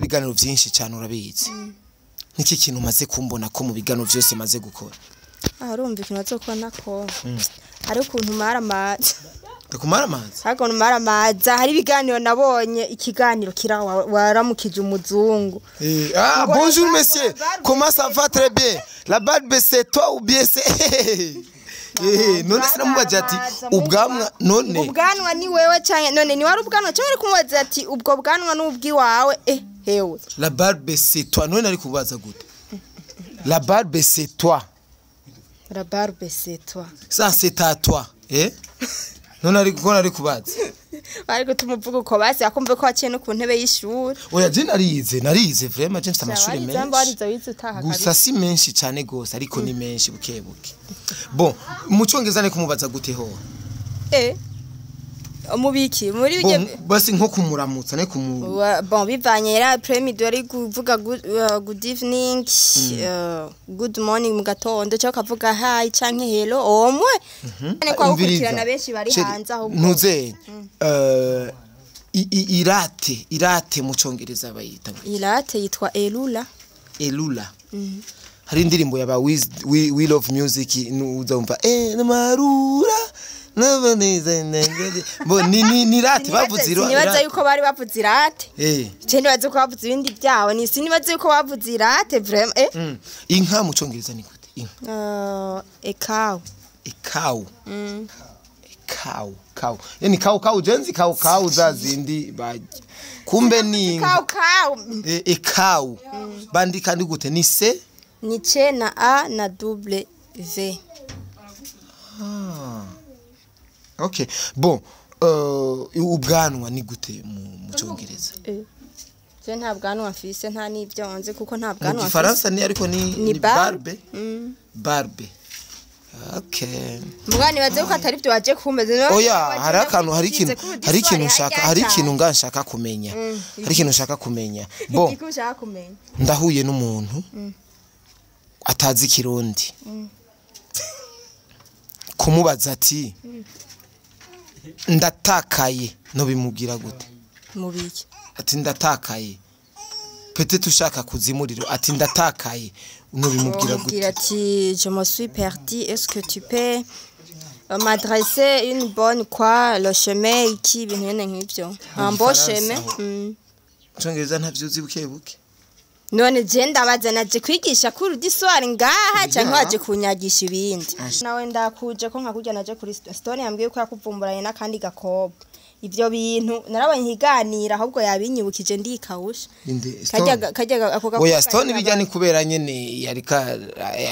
Ibiganiro vyinshi cyane, urabizi. Niki kintu umaze kumbona ko mu biganiro vyose maze gukora? Aha urumva ikintu bazokubona ko hari ukuntu umaramaza. Ndakumara amazi? Hari ukuntu umaramaza. Hari ibiganiro nabonye, ikiganiro kira waramukije umuzungu. Eh, ah, Ngo bonjour la monsieur, barbe, comment ça va? Très bien. La barbe, c'est toi ou bien c'est... Eh, none sinamubaje ati ubwanwa none Ubwanwa ni wewe canke none ni wari ubwanwa, canke uri kumubaza ati ubwo bwanwa ni ubwiwawe? Eh, hewe. La barbe, c'est toi. None ari kubaza gute? La barbe, c'est toi. La barbe, c'est toi. Ça, c'est à toi. Eh, none ari ko ari kubaza? Bari gutuma uvuga uko, basi akumve ko waciye no ku ntebe y'ishuri. Oya, je narize, narize vraiment, je mfite amashuri Warize, menshi. Warize, wize utaha. Gusa si menshi cyane gose, ariko ni menshi buke buke. Bon, mu cyongereza ni kumubaza gute ho? Eh, umubiki muri Bon, basi nko kumuramutsa ne kumu Bon, bivanye era après-midi wari kuvuga good evening, good morning mu gatondo, cyangwa ukavuga hi canke hello omwe ne kwa gukurikirana benshi bari Chérie, hanze ahubwo. Ntuze irate, irate mu cyongereza bayita ngo? Irate yitwa elula. Elula. Hari indirimbo yaba we Love Music, uzumva marura nabaneza. Bo ni rate bavuze Sinibaza irate. yuko bari bavuze irate. Je nibaza ko bavuze ibindi byabo, ni sinibaza yuko bavuze irate vraiment, eh. Inka mu cyongereza ni gute, inka? A cow. A cow. Cow, cow, yani cow, cow, jenzi cow, cow za zindi barya, kumbe ni inka. Cow, cow. A cow bandika ndi gute? Ni c? Ni C na A na double V. Ah. Okay, bon, ubwanwa ni gute mu cyongereza? Je nta bwanwa mfise, nta n'ibyo nzi, kuko nta Mu bwanwa mfise. gifaransa ni, ariko ni Ni barbe. Barbe. Barbe, okay. Mugabo nibaze ko atari byo waje kumeza. Oya, hari akantu, hari ikintu nshaka, hari ikintu nga nshaka kumenya. Hari ikintu nshaka kumenya. Bon, Iki ushaka kumenya? ndahuye n'umuntu atazi Ikirundi, kumubaza ati "Ndatakaye", no bimubwira gute? Mu biki? Ati "Ndatakaye", peut-être ushaka kuzimuriro, ati "Ndatakaye", no bimubwira Umubwira gute? ati "Je me suis perdu, est-ce que tu peux m'adresser une bonne quoi, le chemin", iki, ibintu nyene nk'ivyo, un bon Gifaransa chemin. aho. Icongereza ntavyo uzi buke buke? None je ndabaza, naje kwigisha cours du soir ngaha canke Ya. waje kunyagisha ibindi? Nawe ndakuje ko nkakurya naje kuri Stone, yambwiye ko yakuvumburanye n'akandi gakobwa. Ivyo bintu narabonye ikiganiro, ahubwo yabinyibukije ndikawusha. Inde? Kajya Stone? Kajya ako gakobwa. Oya, Stone bijya ni kubera nyene yarika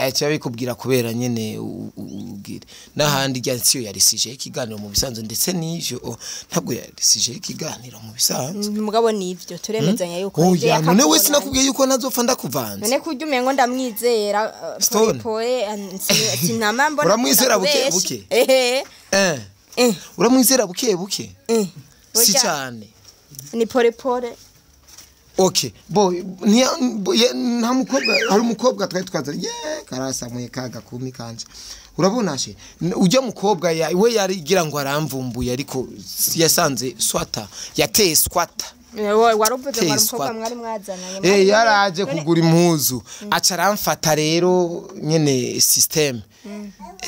aca bikubwira, kubera nyene ubwire n'ahandi rya siyo yari sujet ikiganiro mu bisanzwe, ndetse n'ivyo ntabwo yari sujet ikiganiro mu bisanzwe. Mugabo nivyo turemezanya yuko ivyo Oya, none we yakakubonanye. sinakubwiye yuko nazopfa ndakuvanze? None kurya umengo ndamwizera, Stone? pole pole, sinama mbona. Uramwizera buke ndakubesha. buke? Ehe. Eh. Eh. Uramwizera buke buke? Eh. Si Burya cyane. Ni pole pole. Okay, bo nta mukobwa, hari umukobwa twari twazanye, ye karasamuye kaga kumi kanje, urabona she ujya mukobwa ya we yarigira ngo aramvumbuye, ariko yasanze swata yateye swata. Waruvuze ngo Teye hari umukobwa swata. mwari mwazananye. Eh, yaraje kugura impuzu, aca aramfata rero nyene system.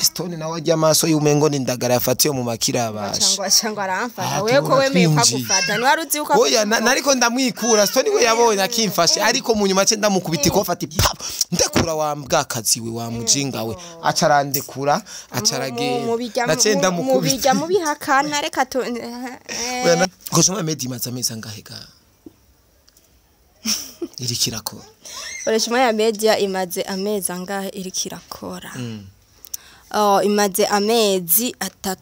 Stone nawe ajya amaso y'umengo ni indagara yafatiwe mu makirabasha. Cyangwa aramfata. Ah, Wewe ko tubona wemeye ko twinjiye. agufata, ntiwari uzi yuko Oya, nariko ndamwikura. Stone we yabonye akimfashe, ariko mu nyuma ce ndamukubita ikofa ati "Pap, ndekura wa mbwakazi we, wa mujinga we." Aca arandekura, aca aragenda, naciye ndamukubita. Mubijya mubihakana, reka tu Oya, Koshoma Media imaze amezi angahe ga iriko irakora? Koresha ya Media imaze amezi angahe iriko irakora? Oh, imaze amezi 3.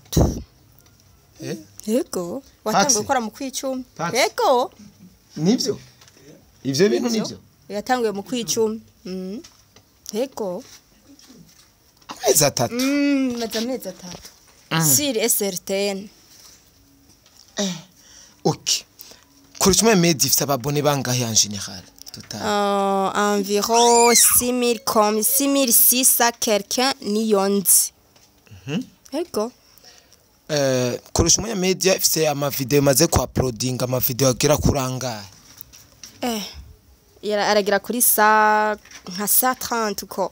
Eh? Yego, watanguye Taxi. gukora mu kwicumi. Taxi. Yego. Nivyo ivyo bintu nivyo? Yatanguye mu kwicumi. Yego. Amezi 3? Imaze amezi 3. Sûr et certain. Okay, Koresha Media ifite aba abonnés bangahe en général, total? Environ 6000, comme 6600 quelqu'un, niyo nzi. Yego. Koresha Umwanya Media ifite ama vidéo maze ku uploadinga, ama vidéo agera kuri angahe? Eh. Aragira kuri sa nka sa 30 ko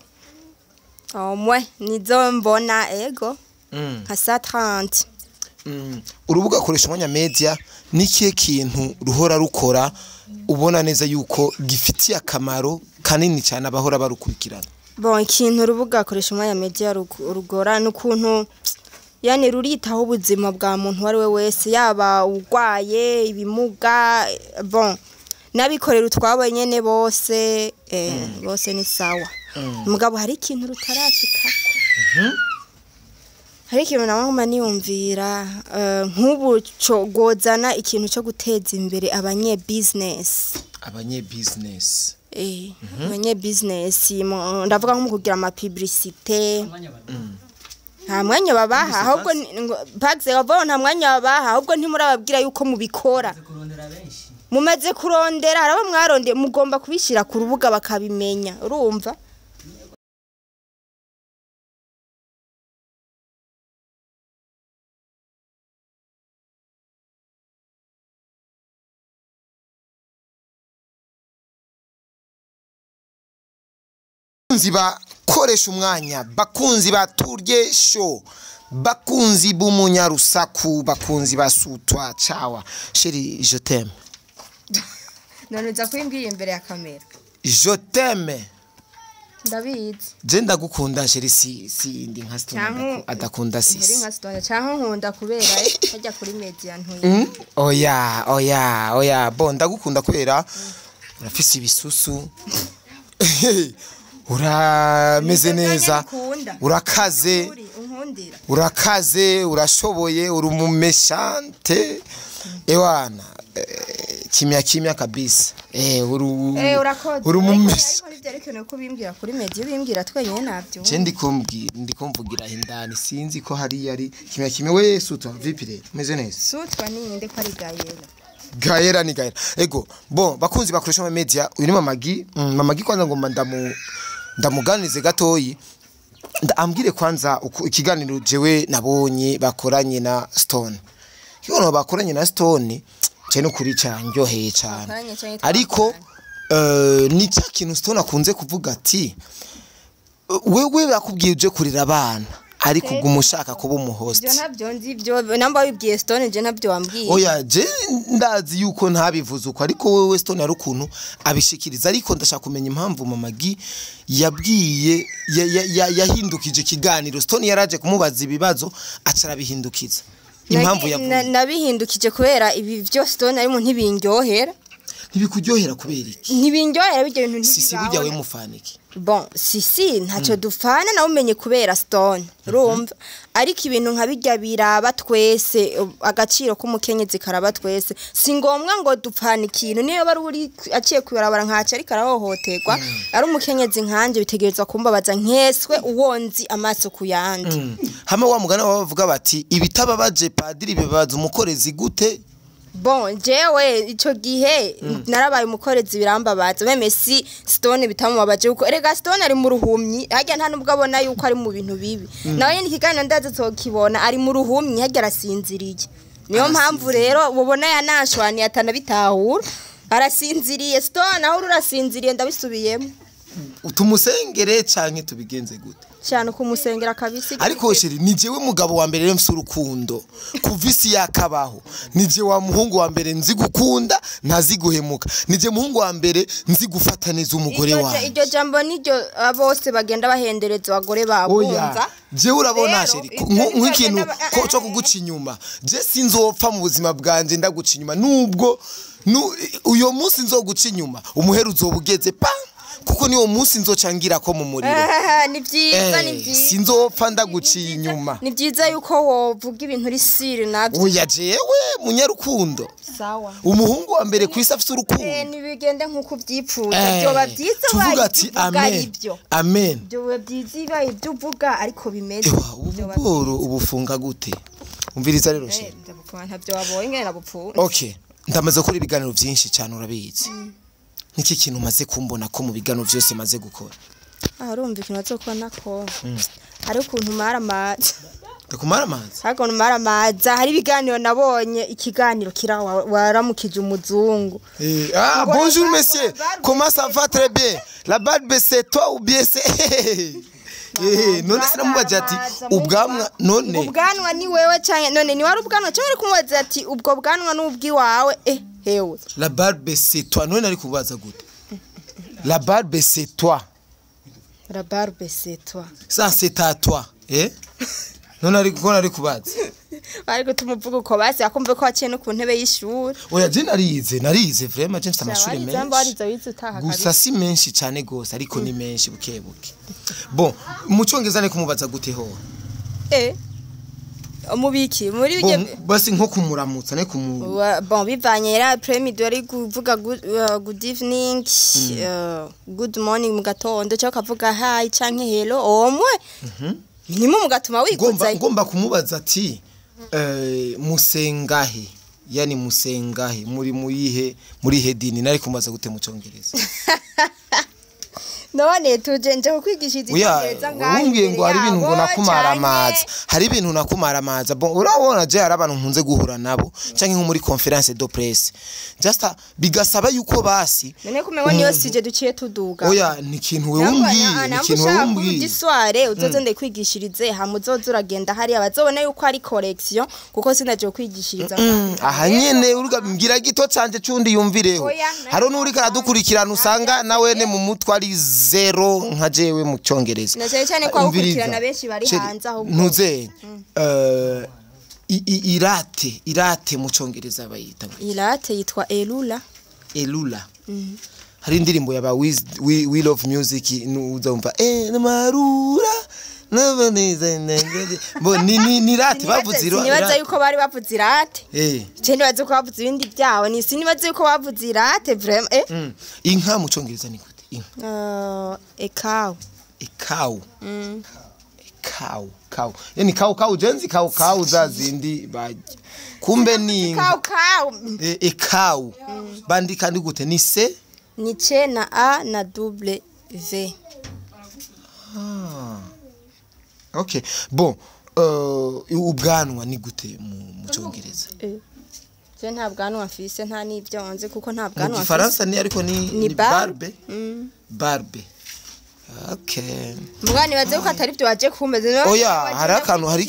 omwe nizo mbona, ego, nka sa 30. Urubuga Koresha Umwanya Media ni ikihe kintu ruhora rukora ubona neza yuko gifitiye akamaro kanini cyane abahora barukurikirana? Bon, ikintu urubuga Koresha Umwanya Media rugora n'ukuntu yani ruritaho ubuzima bwa muntu uwo ari we wese, yaba urwaye, ibimuga, bon, n'abikorera utwabo nyene bose, bose ni sawa. Mugabo hari ikintu rutarashikako, hari ikintu nawe nguma niyumvira, nk'ubu co gozana ikintu cyo guteza imbere abanye business. Abanye business. Abanye business, ndavuga nko mu kugira ama publicité, nta mwanya babaha. Ahubwo Pax bavuga nta mwanya babaha, ahubwo ntimurababwira yuko mubikora. Mumaze kurondera, hari abo mwarondeye, mugomba kubishyira ku rubuga bakabimenya, urumva? Bakunzi bakoresha umwanya, bakunzi ba Turye Show, bakunzi b'umunyarusaku, bakunzi ba Sutwa Chawa, chérie, je t'aime. None uza kubimbwira imbere ya kamera? Je t'aime. Ndabizi. Je ndagukunda chérie, si ndi nka Stone adakunda nturi sisi. Nka Stone canke nkunda kubera hajya kuri media ntuye. Oya, oya, oya, bon, ndagukunda kubera urafise ibisusu, urameze Nivyo neza, nkunda. urakaze. Uri unkundira. Urakaze, urashoboye, uri umumeshante, ewana, kimya kimya kabisa, uri Urakoze. uri umumesha. Ariko ntivyerekana ko ubimbwira kuri media, ubimbwira twenyene navyo. Je ndikumbwira indani, sinzi ko hari yari kimya kimya. We Sutwa, vipi rero, meze neza? Sutwa ninde ko ari Gayera? Gaera ni Gaera, ego. Bon, bakunzi bakoresha ama media, uyu ni Mamagi. Mamagi kwanza ngomba ndamuganirize gatoyi, ambwire kwanza uko ikiganiro jewe nabonye bakoranye na Stone, ikiganiro bakoranye na Stone je no kuri cyanryoheye cyane. Bakoranye canke Ariko ni cya kintu Stone akunze kuvuga ati wewe bakubwiye uje kurera abana, ariko uguma ushaka kuba umuhost. Ivyo ntabyo nzi, ibyo namba wibwiye Stone, je ntabyo wambwiye. Oya, je ndazi yuko ntabivuze uko, ariko wewe Stone hari ukuntu abishikiriza. Ariko ndashaka kumenya impamvu Mamagi yabwiye yahindukije ikiganiro. Stone yaraje kumubaza ibibazo, aca arabihindukiza. Impamvu yavuye? Nabihindukije kubera ibi byo Stone arimo ntibindyohera. Ntibikuryohera kubera iki? Ntibindyohera bijya bintu. Sisi ntibibaho. burya we mufaniki? Bon, sisi ntacyo dupfana nawe, umenye kubera Stone, urumva? Ariko ibintu nka bijya biraba twese, agaciro k'umukenyezi karaba twese. Si ngombwa ngo dupfana ikintu. Niyo bari uri aciye kubarabara nkaca ariko arahohoterwa, ari umukenyezi nkanje, bitegerezwa kumbabaza nkeswe uwonzi amaso ku yandi. Hamwe wa mugana baba bavuga bati ibitababaje padiri bibabaza umukorezi gute? Bon, jewe ico gihe narabaye umukorezi, birambabaza. Même si Stone bitamubabaje, kuko erega Stone ari mu ruhumyi harya, nta nubwo abona yuko ari mu bintu bibi. Nawe nyine ikiganiro ndazi azokibona, ari mu ruhumyi harya, arasinziriye. Niyo mpamvu rero ubona yanashwaniye atanabitahura, arasinziriye. Stone, aho uri urasinziriye, ndabisubiyemo. Tumusengere canke tubigenze gute? Cyane kumusengera kabisi. Ariko chérie, ni jewe mugabo wa mbere rero mfise urukundo kuva isi yakabaho. Ni je wa muhungu wa mbere nzi gukunda, ntazi guhemuka. Ni je muhungu wa mbere nzi gufata neza umugore wanje. Iryo jambo niryo bose bagenda bahendereza abagore babo. Oya. Bumva? Jewe urabona Rero, chérie, ibyo nk'ikintu ntibagenda ko cyo kuguca inyuma, je sinzopfa mu buzima bwanje ndaguca inyuma. Nubwo uyo munsi nzoguca inyuma, umuhero uzoba ugeze pa, kuko niwo munsi nzocangira ko mu muriro. Ah, ni byiza, ni byiza. Sinzopfa ndaguciye inyuma. Ni byiza yuko wovuga ibintu uri siri nabyo. Oya, jewe munyarukundo, Sawa. umuhungu wa mbere ku isi afise urukundo. Nibigende nk'uko ubyipfuza. Byoba byiza Tuvuga ubaye ati ibyo uvuga amen. ari byo. Amen. Byoba byiza ibaye ibyo uvuga ariko bimeze. Ewa, ubu bworo ubufunga gute? Umviriza rero chérie. Ndabupfunga, ntabyo wabonye ngene nabupfunga. Okay, ndamaze gukora ibiganiro byinshi cyane, urabizi. Niki kintu umaze kumbona ko mu biganiro byose maze gukora? Ah, urumva ikintu bazokubona ko hari ukuntu mara amazi. Ndakumara amazi. Ariko numaramaza, hari ibiganiro nabonye, ikiganiro kira waramukije umuzungu. Ah, Ngo bonjour la monsieur, barbe, comment ça va? Très bien. La barbe, c'est toi ou bien c'est... None sinamubaje ati ubwanwa none Ubwanwa ni wewe canke none ni wari ubwanwa, cyangwa uri kumubaza ati ubwo bwanwa ni ubwiwawe? Hewe. La barbe, c'est toi. None ari kubaza gute? La barbe, c'est toi. La barbe, c'est toi. Ça, c'est à toi. None ari ko ari kubaza. Bari gutuma uvuga uko, basi akumve ko waciye no ku ntebe y'ishuri. Oya, je narize vraiment, je mfite amashuri Warize, menshi. Warize, wize utaha. Gusa si menshi cyane gose, ariko ni menshi buke buke. Bon, mu cyongereza ni kumubaza gute ho? Umubiki muri Bon, bijye basi nko kumuramutsa ne kumu Bon, bivanye era après-midi wari kuvuga good evening, good morning mu gatondo, cyangwa ukavuga hi canke hello omwe minimum mugatuma ngomba wikuza. Ngomba kumubaza ati musengahe, yani musengahe, muri muyihe, muri he dini, nari kumubaza gute mu cyongereza? None tuje nje kukwigishiriza Oya, icyongereza ngaho umbwiye ngo hari ibintu ngo imbere nakumara yabo, amazi, hari ibintu nakumara amazi. Bon, urabona je hari abantu nkunze guhura nabo canke nko muri conférence de presse, just bigasaba yuko basi None kumengo niyo sije duciye tuduga. Oya, ni ikintu wewe umbwiye, ni ikintu wewe umbwiye. Umbwiye uzoze ndakwigishirize, hama uzoze uragenda hariya bazobona yuko ari correction, kuko sinaje kwigishiriza. Aha nyene uruga mbwira gito canje cundi yumvireho. Oya, Hari n'uriko aradukurikirana usanga nawene mu mutwe ari zero nka jewe mu cyongereza. Na cyane cyane ko Umviriza. abakurikirana benshi bari Chéri, hanze ahubwo. Ntuze irate mu cyongereza bayita ngo Irate yitwa Elula. Elula. Hari indirimbo yaba we Love Music, uzumva marura nabaneza bo ni rate bavuze Sinibaza irate. yuko bari bavuze irate. Je nibaza ko bavuze ibindi byabo, ni sinibaza yuko bavuze irate vraiment. Inka mu cyongereza ni gute, inka? A cow. A cow. Cow, cow, yani cow, cow, jenzi cow, cow za zindi barya, kumbe ni inka. Cow, cow. A cow bandika ndi gute? Ni c? Ni C na A na double V. Okay, bon, ubwanwa ni gute mu cyongereza? Je nta bwanwa mfise, nta n'ibyo nzi, kuko nta Mu bwanwa mfise. gifaransa ni ariko ni Ni ni barbe. Barbe, barbe, okay. Mugabo nibaze ko atari byo waje kumeza. Oya, hari akantu, hari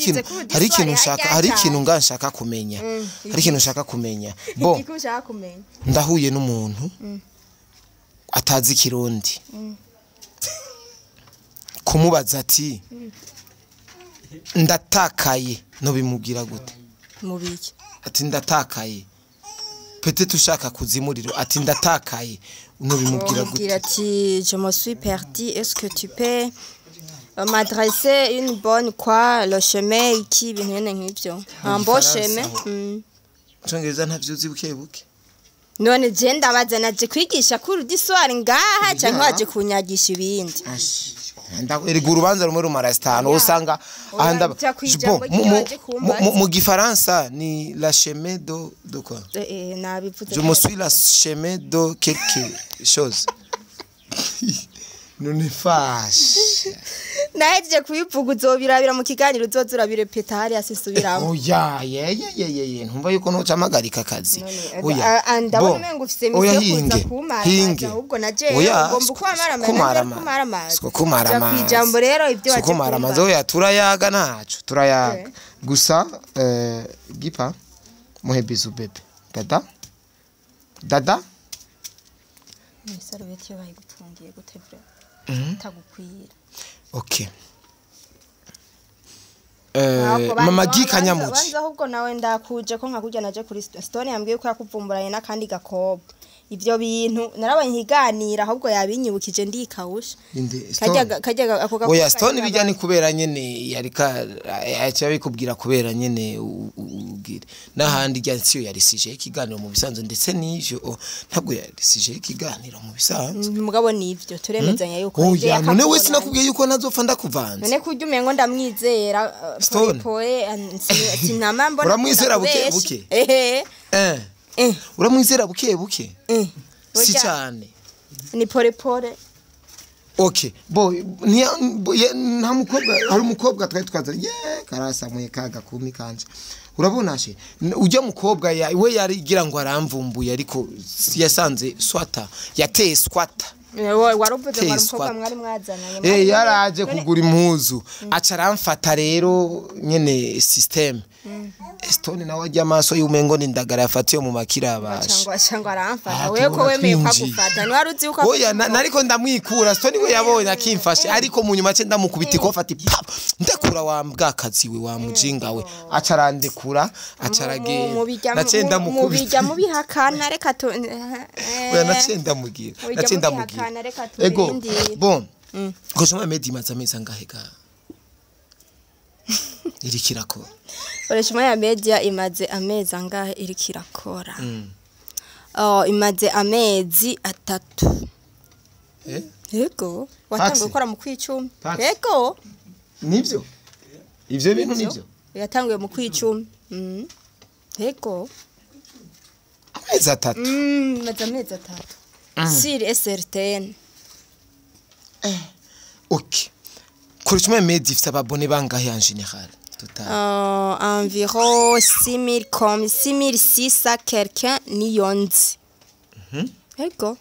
ikintu nshaka, hari ikintu nga nshaka kumenya, hari ikintu nshaka kumenya. Bon, Ikintu ushaka kumenya. ndahuye n'umuntu atazi ikirundi, kumubaza ati ndatakaye nobimubwira gute? Mubiki? Ati ndatakaye, peut-être ushaka kuzimuriro, ati ndatakaye, nobimubwira Mubwira gute? Ati je me suis perdu, est-ce que tu peux m'adresser une bonne quoi, le chemin, iki, ibintu nyene nk'ivyo, un bon Gifaransa chemin. aho. Icongereza ntavyo uzi buke buke. None je ndabaza, naje kwigisha cours du soir ngaha canke Ya. waje kunyagisha ibindi? Erega urubanza rumwe rumara zitanu, usanga Oya, aha ndaba ja kwijambo Bon, ry'ibyo waje kumbaza. mu gifaransa ni la chemin de quoi? Nabivuze. Je me suis la chemin de quelque chose none fashe. Nahejeje kubivuga, uzobirabira mu kiganiro, uzoza urabirepeta hariya, sinsubiramo. Oya, ye ye ye ye ye, ntumva yuko ntucamagarika akazi. None, Oya. Ndabona Bon, umengo ufise misi oya, yo kuza hinge kumaramaza, hinge. ahubwo na jewe Oya, ugomba kumaramaza, kumarama- kumaramaza. siko kumaramaza. Ja kwijambo rero ibyo Siko waje kumaramaza. kumbaza. Oya, turayaga ntaco, turayaga gusa. Gipa muhe bisou bébé, dada dada. Isarubeti yo bayigutungiye gute vraiment itagukwira? Okay. Ahubwo Mama banza- Gi Kanyamuci. Banza ahubwo nawe ndakuje ko nkakurya naje kuri Stone, yambwiye ko yakuvumburanye n'akandi gakobwa. Ivyo bintu narabonye nkiganira, ahubwo yabinyibukije ndikawusha. Inde? Kajya Stone? Kajya ako gakobwa. Oya, Stone bijya ni kubera nyene yarika aca bikubwira, kubera nyene ubwire n'ahandi rya siyo yari sujet y'ikiganiro mu bisanzwe, ndetse n'ivyo ntabwo yari sujet y'ikiganiro mu bisanzwe. Mugabo nivyo turemezanya yuko ivyo Oya, none we yakakubonanye. sinakubwiye yuko nazopfa ndakuvanze? None kurya umengo ndamwizera, Stone? pole pole, sinama mbona. Uramwizera buke ndakubesha. buke? Ehe. Uramwizera buke buke? Eh. Si Burya cyane. Ni pole pole. Okay, bo nta mukobwa, hari umukobwa twari twazanye, ye karasamuye ka gakumi kanje. Urabona she, ujya mukobwa ya we yarigira ngo aramvumbuye, ariko yasanze swata yateye swata. Waruvuze ngo Teye hari umukobwa swata. mwari mwazananye. Yaraje kugura impuzu, aca aramfata rero nyene system. Stone nawe ajya amaso y'umengo ni indagara yafatiwe mu makirabasha. Cyangwa aramfata Ah, wewe ko tubona wemeye ko twinjiye. agufata, ntiwari uzi yuko Oya, nariko ndamwikura. Stone we yabonye akimfashe, ariko mu nyuma ce ndamukubita ikofa ati pap, ndekura wa mbwakazi we, wa mujinga we. Aca arandekura, aca aragenda, naciye mubijya ndamukubita. Mubihakana, reka tu Oya, naciye ndamugira, Mubijya naciye ndamugira. mubihakana, reka Ego. tubirindire. Bon, koshoma medi imaze amezi angahe ga iriko irakora? Koresha umwanya media imaze amezi angahe iriko irakora? Oh, imaze amezi 3. Eh? Yego, watanguye Taxi. gukora mu kwicumi. Taxi. Yego. Nivyo ivyo bintu nivyo. Yatanguye mu kwicumi. Yego. Amezi 3. Imaze amezi 3. Siri SRTN. Ok, koresha umwanya media ifite ababone bangahe en général total? Environ 6000, comme 6600 quelqu'un niyonzi. Yego.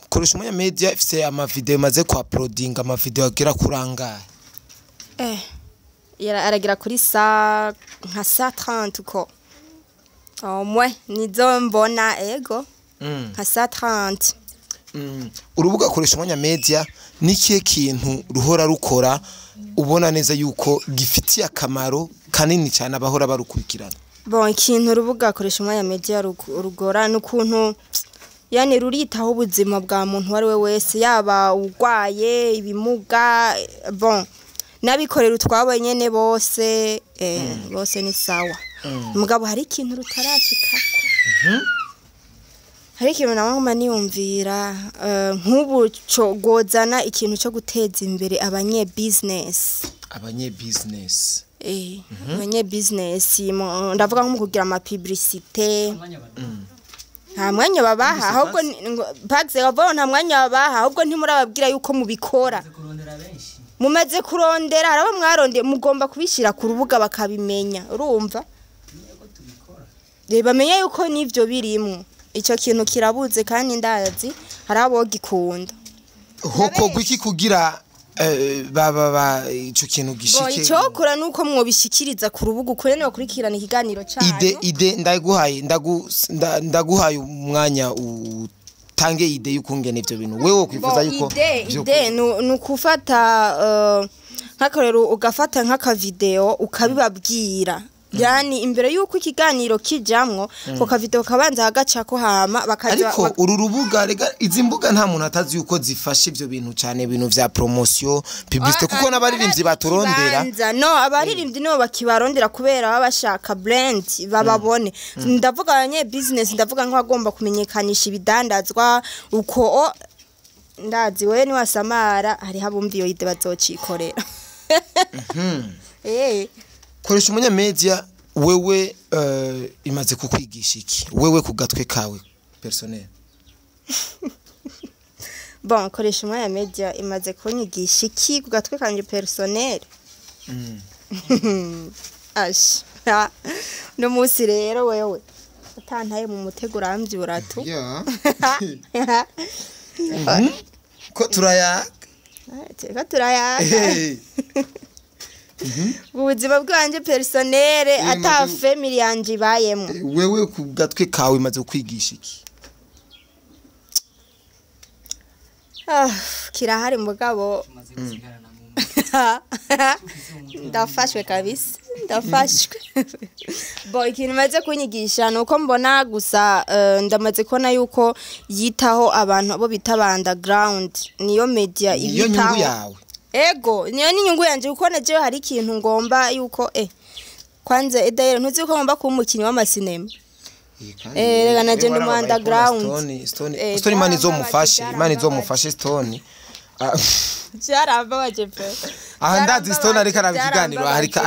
Koresha umwanya media ifite amavideo maze ku uploading, amavideo agera kuri angahe? Aragira kuri sa nka sa 30 ko. Au moins nizo mbona, ego. Nka sa 30. Urubuga koresha umwanya media ni ikihe kintu ruhora rukora ubona neza yuko gifitiye akamaro kanini cyane abahora barukurikirana? Bon, ikintu urubuga koresha umwanya media rugora n'ukuntu yani ruritaho ubuzima bwa muntu uwo ari we wese, yaba urwaye, ibimuga, bon, n'abikorera utwabo nyene bose, bose ni sawa. Mugabo hari ikintu rutarashikako. Hari ikintu nawe nguma niyumvira, nk'ubu co gozana ikintu co guteza imbere abanye business. Abanye business. Abanye business, ndavuga nko mu kugira ama publicité. Nta mwanya babaha, ahubwo Pax bavuga nta mwanya babaha, ahubwo ntimurababwira yuko mubikora. Kurondera benshi. Mumaze kurondera, hari abo mwarondeye, mugomba kubishyira ku rubuga bakabimenya, urumva? Bamenye yuko n'ivyo birimwo. Ico kintu kirabuze kandi ndazi hari abo gikunda. Hokorwa iki kugira baba ba ico kintu Bo gishike? Icokora nuko mwobishikiriza ku rubuga ukuri bakurikirana ikiganiro canyu. Idée ndaguhaye, ndaguhaye umwanya utange idée y'ukungene ivyo bintu wewe wokwifuza Bo, yuko idée vyo idée ni ukufata nk'akarorero, ugafata nk'akavideo ukabibabwira, yani imbere y'uko ikiganiro kijamwo, ko kavideo kabanza hagacako, hama bakaja. Ariko uru rubuga rega, izi mbuga nta muntu atazi yuko zifasha ivyo bintu cyane, ibintu vya promotion, publicité, kuko n'abaririmbyi baturondera. Ikibanza, no abaririmbyi nibo bakibarondera kubera baba bashaka brand bababone. Ndavuga abanye business, ndavuga nk'abagomba kumenyekanisha ibidandazwa uko ndazi wewe ni wasamara, hariho abumva iyo idée bazocikorera. Koresha umunyamedia wewe, imaze kukwigisha iki wewe ku gatwe kawe personnel? Bon, koresha umwanya media imaze kunyigisha iki ku gatwe kanje personnel? Ash, no munsi rero wewe utantaye mu mutego uramvyura tu. Ko turayaka. Teka turayaka. Hey. Ubuzima bwanje personnel, ata family yanje ibayemwo. Wewe ku gatwe kawe imaze kukwigisha iki? Ah, kirahari mugabo. Tumaze gusigarana mu Ndafashwe kabisa, ndafashwe. Bo, ikintu maze kunyigisha ni uko mbona gusa, ndamaze kubona yuko yitaho abantu abo bita ba underground, niyo media Niyo nyungu ibitaho. yawe? Ego, niyo ni inyungu yanje, kuko najewe hari ikintu ngomba yuko kwanza edayero ntuzi ko ngomba kuba umukinnyi w'amasinema. Reka na je ndi mu underground. Stone, Stone, Stone, Imana izomufashe, Imana izomufashe Stone. Ah, Byarambabaje pe. Aha ndazi Stone ariko araba ikiganiro, ariko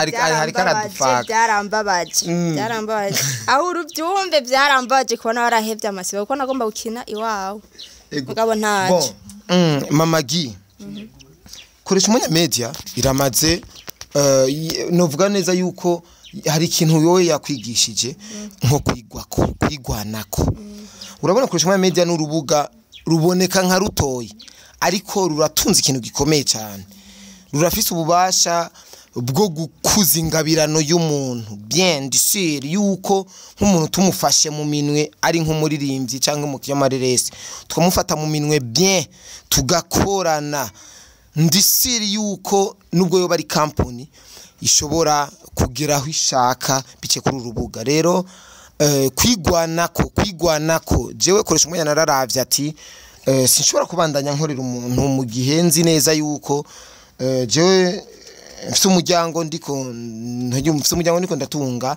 aradufaka. Byarambabaje, byarambabaje, aho urubyumve, byarambabaje kubona warahevye amasibo, kuko nagomba gukina iwawe. Ego. Mugabo ntaco. Bon, Mama Gi, koresha umwanya media iramaze, novuga neza yuko hari ikintu yowe yakwigishije nko kwigwako, kwigwanako. Urabona, koresha umwanya media n'urubuga ruboneka nka rutoyi, ariko ruratunze ikintu gikomeye cyane. Rurafise ububasha bwo gukuza ingabirano y'umuntu. Bien sûr yuko nk'umuntu tumufashe mu minwe, ari nk'umuririmbyi cyangwa umukinyamareresi, tukamufata mu minwe bien, tugakorana, ndi sûr yuko nubwo yoba ari company ishobora kugera aho ishaka bice kuri uru rubuga. Rero kwigwanako, jewe koresha umwanya nararavye ati sinshobora kubandanya nkorera umuntu mu gihe nzi neza yuko jewe mfise umuryango, ndiko mfise umuryango, ndiko ndatunga,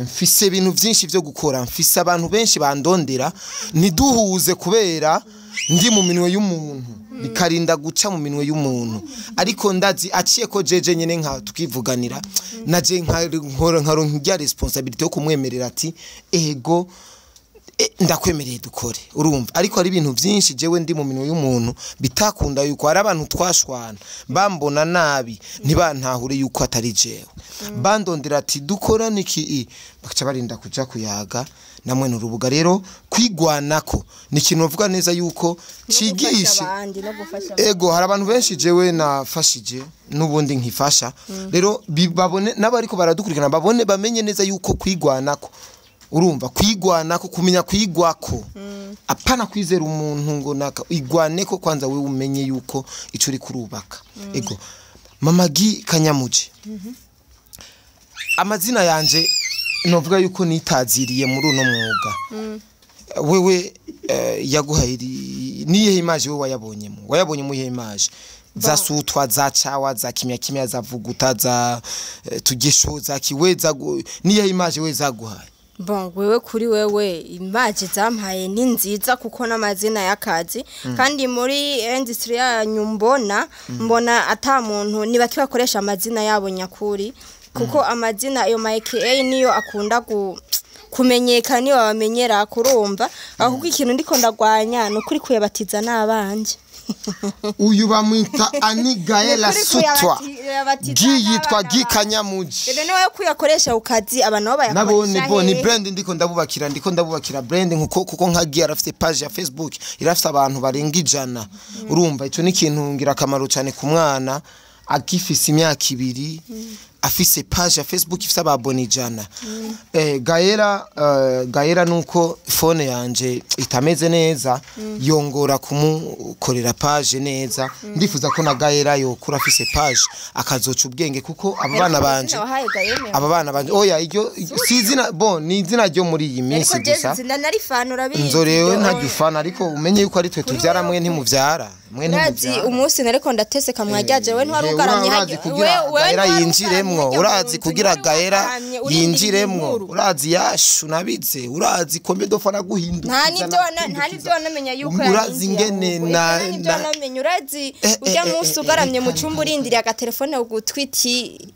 mfise ibintu vyinshi vyo gukora, mfise abantu benshi bandondera, ntiduhuze kubera ndi mu minwe y'umuntu, bikarinda guca mu minwe y'umuntu. Ariko ndazi aciye ko jeje nyene nka tukivuganira, naje nkora nkaronka irya responsabilité yo kumwemerera ati ego, ndakwemereye dukore. Urumva, ariko hari ibintu byinshi jewe ndi mu minwe y'umuntu bitakunda, yuko hari abantu twashwana bambona nabi, ntibantahure yuko atari jewe, bandondera ati dukorane iki, bakaca barinda kuja kuyaga namwe n'urubuga. Rero kwigwanako ni ikintu bavuga neza yuko cigisha abandi no gufasha. Ego, hari abantu benshi jewe nafashije n'ubundi nkifasha. Rero babone n'abariko baradukurikirana, babone bamenye neza yuko kwigwanako, urumva, kwigwanako, kumenya kwigwako, apana kwizera umuntu ngo naka. Igwaneko kwanza wewe, umenye yuko ico uri kurubaka. Ego, Mama Gi Kanyamuje, amazina yanje novuga yuko nitaziriye muri uno mwuga. Wewe yaguhaye niyihe image? Wewe wayabonyemo, wayabonye mu iyihe image? Za sutwa, za cawa, za kimya kimya, za vuguta, za tugesho, za kiweza, niyihe image we zaguhaye? Bon, wewe, kuri wewe image zampaye ni nziza, kuko n'amazina y'akazi, kandi muri industry yanyu mbona ata muntu ni bake bakoresha amazina yabo nyakuri, kuko amazina ayo ma AKA niyo akunda kumenyekana, niyo babamenyera kurumva. Ahubwo ikintu ndiko ndagwanya ni ukuri kuyabatiza n'abanje. Uyu bamwita Ani Gaela. Ni ukuri Sutwa. Kuyabatiza Gi yitwa n'abana Gi bawe. Kanyamuji. Rero niwe kuyakoresha ukazi abantu nabo Nabone bayakoresha bo ni hehe? brand, ndiko ndabubakira brand, nkuko kuko nka Gi arafite page ya Facebook irafite abantu barenga 100. Urumva, ico ni ikintu ngirakamaro cyane ku mwana agifise imyaka 2 afise page ya Facebook ifise ababoni 100. Gaera nuko phone yanje itameze neza, yongora kumukorera page neza. Ndifuza ko na Gaera yokura afise page, akazoca ubwenge, kuko aba bana banje Wahaye Gaeme? aba bana banje, oya, iryo si izina, bon, ni izina ryo muri iyi minsi Ariko gusa. je ndanarifana, urabizi. Nzorewe ntajya ufana, ariko umenye yuko ari twe tuvyara, mwe ntimuvyara, mwe Urazi ntimuvyara. umunsi nariko ndateseka mwajyaje, we ntiwari ugaramye Urazi hajya kugira wewe Gaera ntiwari yinjiremwo, ugaramye hajya urazi mu nzu, kugira ntiwari Gaera ugaramye, urindiriye yinjiremwo, inkuru. Urazi yashu nabize, urazi kombe dofa naguhindukiza, Nta nibyo wanamenya yuko urazi yarinjiye ingene ahubwo. na Eka, nta nibyo wanamenya, urazi ujya munsi ugaramye mu cyumba urindiriye agatelefone ugutwiti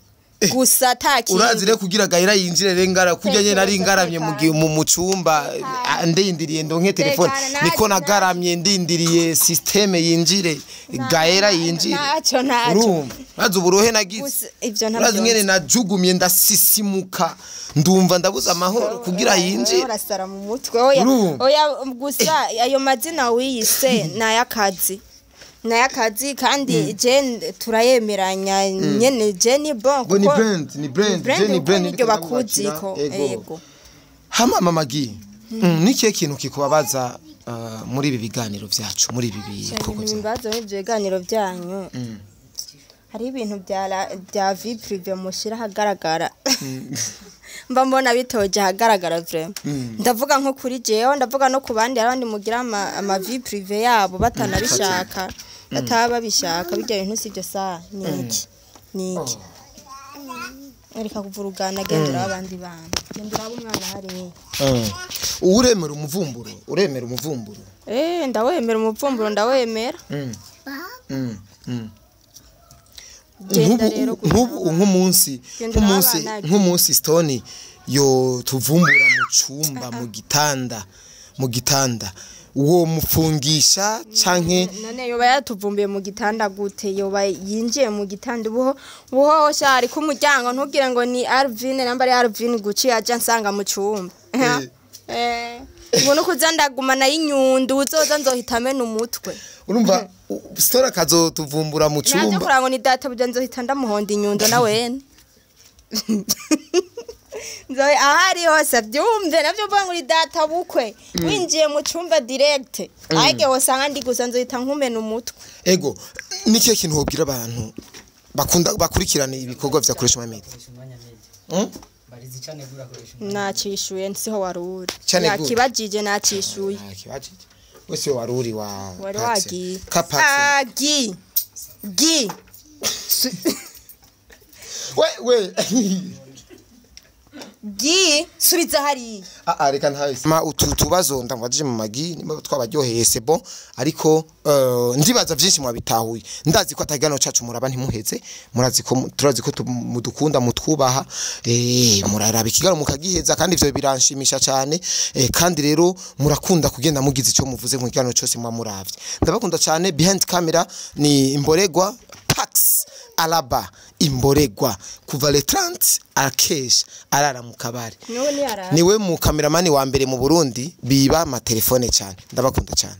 gusa ata kindi. Urazi rero kugira Gaera yinjire rero ngara kurya nyene nari ngaramye mu gihe mu cumba, ndindiriye ndonke telefone, Tekana, niko nagaramye ndindiriye système yinjire, Gaera yinjire. Ntacyo. Urumva, urazi uburohe nagize? Gusa ivyo ntabyo Urazi ngene nzi. najugumye, ndasisimuka, ndumva ndabuze amahoro kugira yinjire. Urasara mu mutwe, oya. Urumva? Oya, gusa ayo mazina wiyise ni ay'akazi, ni ay'akazi, kandi je turayemeranya nyene, je ni bon. Ngo ni Kuko brand, ni brand, je ni kuko brand niryo ndiko ndabubakira. bakuziko. Ego. Ego. Hama Mama Gi, ni kihe kintu kikubabaza muri ibi biganiro vyacu, muri ibi bikorwa Ibintu vyacu? bimbaza muri ibyo biganiro byanyu, hari ibintu bya vie privée mushyira ahagaragara, mba mbona bitoje ahagaragara vraiment. Ndavuga nko kuri jewe, ndavuga no ku bandi, hari abandi mugira ama vie privée yabo batanabishaka, bataba babishaka. Bijya bintu sibyo. Sa niki niki? Reka kuvurugana, gendera abandi bana, gendera umwana hariya. Uremera umuvumburo? Uremera umuvumburo? Ndawemera umuvumburo, ndawemera. Genda rero. Nk'ubu nk'umunsi Gendera nk'umunsi abana. Nk'umunsi Stone yo tuvumbura mu cumba, mu gitanda Uwo mufungisha canke? None yoba yatuvumbiye mu gitanda gute? Yoba yinjiye mu gitanda ubuho buhosha ari ku muryango, ntugire ngo ni Alvin, namba ari Alvin guci aja nsanga mu cumba. Ubona ukuza ndagumana y'inyundo, uzoza nzohita amena umutwe. Urumva Stone akazotuvumbura mu Navyo cumba. Kugira ngo ni data buja, nzohita ndamuhonda inyundo na wene. Nzohe ahari hose avyumve, navyo mvuga ngo ni data bukwe winjiye mu cumba direct, ariko wosanga ndi gusa nzohita nkumena umutwe. Ego, ni kihe kintu wobwira abantu bakunda bakurikirana ibikorwa vya Koresha Media? Koresha umwanya media. Barizi cyane gura koresha umwanya. Nacishuye, nsiho wari uri. Cane gute? Nakibajije, nacishuye. Ah, kibajije wese wari uri wa Wari Patse. wagiye. Ka Patse. Ah, gi gi. We we. Gi, subiza hariya. Ah ah, reka ntawe ma utu tubazo ndamubajije mu magi nimba twabaryoheye, c'est bon, ariko ndibaza vyinshi mwabitahuye. Ndazi ko atagano cacu muraba ntimuheze, murazi ko turazi ko mudukunda, mutwubaha, muraraba ikigano mukagiheza, kandi ivyo biranshimisha cyane. Kandi rero murakunda kugenda mugize ico muvuze mu kiganiro cyose muba muravye. Ndabakunda cyane. Behind camera ni Imboregwa Pax Alaba, Imboregwa kuva le 30 akesha arara mu kabari. N'ubu ntiyarara. Niwe mu kameramani wa mbere mu Burundi biba amatelefone cyane. Ndabakunda cyane.